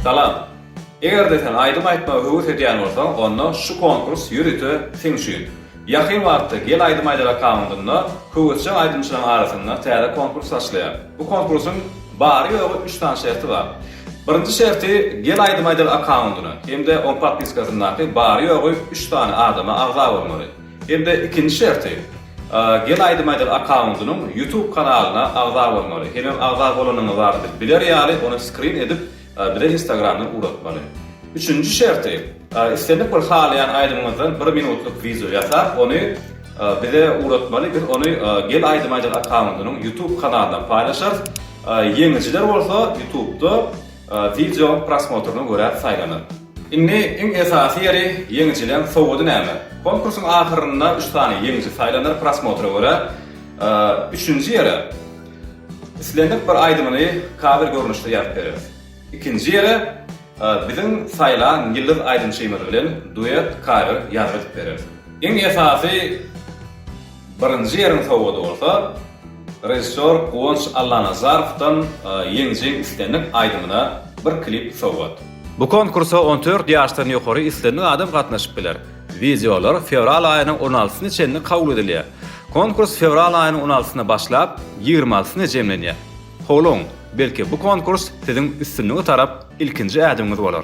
Salam! Eger-de sen aýdym aýtmagy höwes edýän bolsaň, onda şu konkurs ýörite seň üçin. Ýakyn wagtda Gel aýdym aýdar akkauntynda höwesjeň aýdymçylaryň arasynda täze konkurs başlaýar. Bu konkursyň bary-ýogy üç sany şerti bar. Birinji şerti Gel aýdym aýdar akkauntyna hem-de oň podpiskasyndaky bary-ýogy üç sany adama agza bolmaly. Hem-de ikinji şerti Gel aýdym aýdar akkauntynyň YouTube kanalyna agza bolmaly. Hemem agza bolanyňyz barada biz biler ýaly ony skrin edip bize Instagramdan ugratmaly. Üçünji şerti, islendik bir halaýan aýdymyňyzdan bir minutlyk wideo ýasap, ony bize ugratmaly, biz ony Gel aýdym aýdar akkauntynyň YouTube kanalynda paýlaşarys. Ýeňijiler bolsa YouTube-da wideoň prosmotryna görä saýlanar. Indi iň esasy ýeri ýeňijileň sowgady näme? Konkursyň ahyrynda üç sany ýeňiji saýlanar prosmotra görä. Üçünji ýere Islendik bir aýdymyny kawer görnüşde ýazyp bereris. Ikinji ýere biziň saýlan ýyldyz aýdymçymyz bilen duet kawer ýazgy edip bereris. Iň esasy birinji ýeriň sowgady bolsa režissýor Guwanç Allanazarowdan ýeňijiň islendik aýdymyna bir klip sowgat. Bu konkursa 14 ýaşdan ýokary islendik adam gatnaşyp biler. Wideolar fewral aýynyň on altysyna çenli kabul edilýär. Konkurs fewral aýynyň on altysynda başlap, 26-syna jemlenýär. Howlugyň, belki bu konkurs siziň üstünlige tarap ilkinji ädimiňiz bolar.